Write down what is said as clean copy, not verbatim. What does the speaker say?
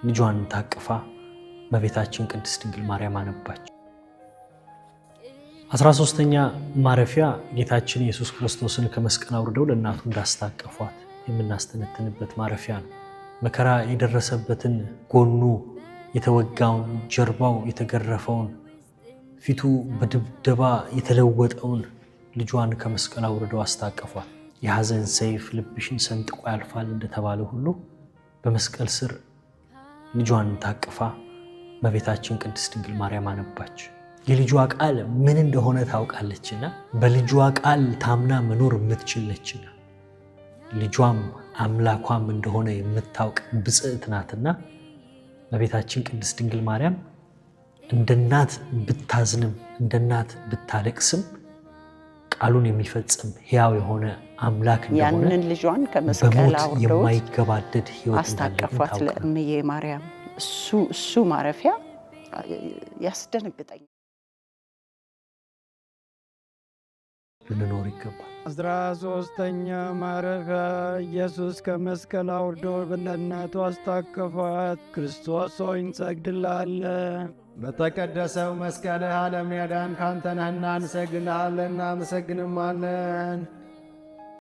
ልጇን ታቅፋ እመቤታችን ቅድስት ድንግል ማርያም አነባች። 13ኛ ማረፊያ ጌታችን ኢየሱስ ክርስቶስን ከመስቀል አውርደው ለእናቱ እንዳስታቀፏት የምናስተነትንበት ማረፊያ ነው። መከራ የደረሰበትን፣ ጎኑ የተወጋውን፣ ጀርባው የተገረፈውን፣ ፊቱ በድብደባ የተለወጠውን ልጇን ከመስቀል አውርደው አስታቀፏት። የሐዘን ሰይፍ ልብሽን ሰንጥቆ ያልፋል እንደተባለ ሁሉ በመስቀል ስር ልጇን ታቅፋ እመቤታችን ቅድስት ድንግል ማርያም አነባች። የልጇ ቃል ምን እንደሆነ ታውቃለችና፣ በልጇ ቃል ታምና መኖር የምትችል፣ ልጇም አምላኳም እንደሆነ የምታውቅ ብፅዕት ናትና እመቤታችን ቅድስት ድንግል ማርያም እንደ እናት ብታዝንም፣ እንደ እናት ብታለቅስም፣ ቃሉን የሚፈጽም ሕያው የሆነ አምላክ እንደሆነ፣ ያንን ልጇን ከመስቀል በሞት አውርደውት የማይገባደድ ሕይወት እንዳለ ግን አስታቀፏት ታውቅ ነበር። ለእምዬ ማርያም። እሱ ማረፊያ ያስደነግጠኛል። ልንኖር ይገባል። 13ኛ ማረፊያ ኢየሱስ ከመስቀል አውርዶ ለእናቱ አስታቀፏት። ክርስቶስ ሆይ እንሰግድልሃለን። በተቀደሰው መስቀልህ ዓለምን ያዳንክ አንተ ነህና እንሰግድልሃለን፣ እናመሰግንማለን።